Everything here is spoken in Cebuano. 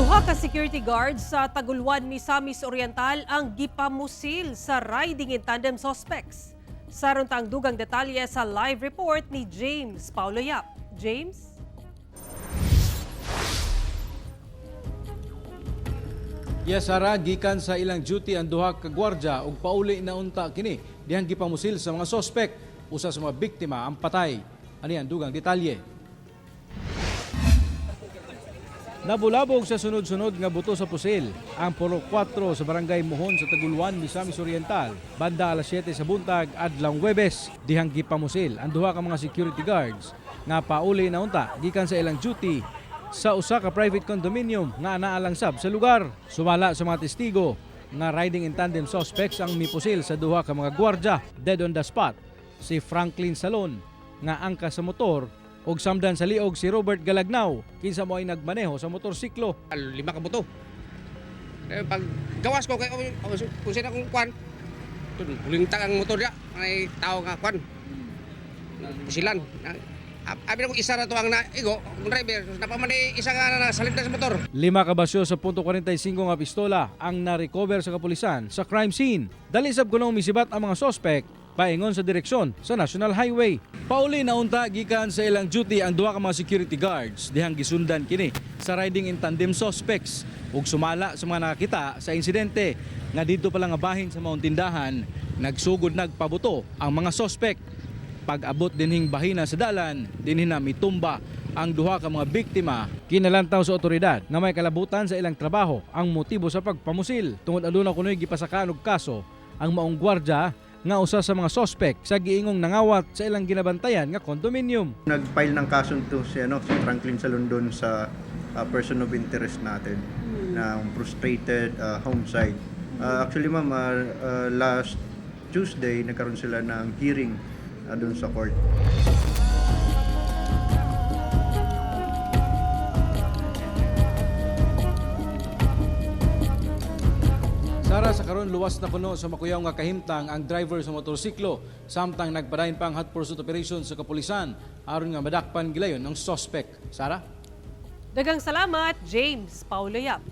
Duha ka security guards sa Taguluan, Misamis Oriental ang gipamusil sa riding in tandem suspects. Saron ta ang dugang detalye sa live report ni James Paulo Yap. James? Yes, Sara, gikan sa ilang duty ang duha ka gwardya ug pauli na unta kini dihang gipamusil sa mga sospek. Usa sa mga biktima ang patay. Ani ang dugang detalye. Nabulabog sa sunod-sunod nga buto sa pusil ang Puro 4 sa Barangay Mohon sa Taguluan, Misamis Oriental. Banda alas 7 sa buntag adlawng Huwebes, dihang gipamusil ang duha ka mga security guards nga pauli na unta gikan sa ilang duty sa usa ka private condominium nga naalang sab sa lugar. Sumala sa mga testigo nga riding in tandem suspects ang mipusil sa duha ka mga gwardya, dead on the spot si Franklin Salon nga angka sa motor ug samdan sa liog si Robert Galagnao kinsa mo ay nagmaneho sa motorsiklo. Lima ka buto. Eh, pag gawas ko kay kung sino akong kwan, bulintag ang motor dia, may tao nga kwan. Pusilan. Abi na ko isa na to ang naigo, ang driver, napaman isa nga na salimtan sa motor. 5 ka basyo sa .45 nga pistola ang na-recover sa kapulisan sa crime scene. Dali sab kunong misibat ang mga sospek paingon sa direksyon sa National Highway. Pauli na unta gikan sa ilang duty ang duha ka mga security guards dihang gisundan kini sa riding in tandem suspects ug sumala sa mga nakakita sa insidente nga didto pa lang nga bahin sa maong tindahan nagsugod nagpabuto ang mga sospek. Pag-abot dinhing bahina sa dalan, dinhi na mitumba ang duha ka mga biktima. Kinalantaw sa otoridad nga may kalabutan sa ilang trabaho ang motibo sa pagpamusil. Tungod aduna kunoy gipasakaan og kaso ang maong gwardya nga usa sa mga sospek sa giingong nangawat sa ilang ginabantayan nga condominium. Nag-file ng kaso to si, ano, si Franklin Salondon sa person of interest natin ng frustrated homicide. Actually ma'am, last Tuesday nagkaroon sila ng hearing doon sa court. Sara, sa karon luwas na kuno sa makuyaw nga kahimtang ang driver sa motorsiklo samtang nagpadayon pa ang hot pursuit operation sa kapulisan aron nga madakpan gilayon ang suspect. Sara? Dagang salamat, James Paulo Yap.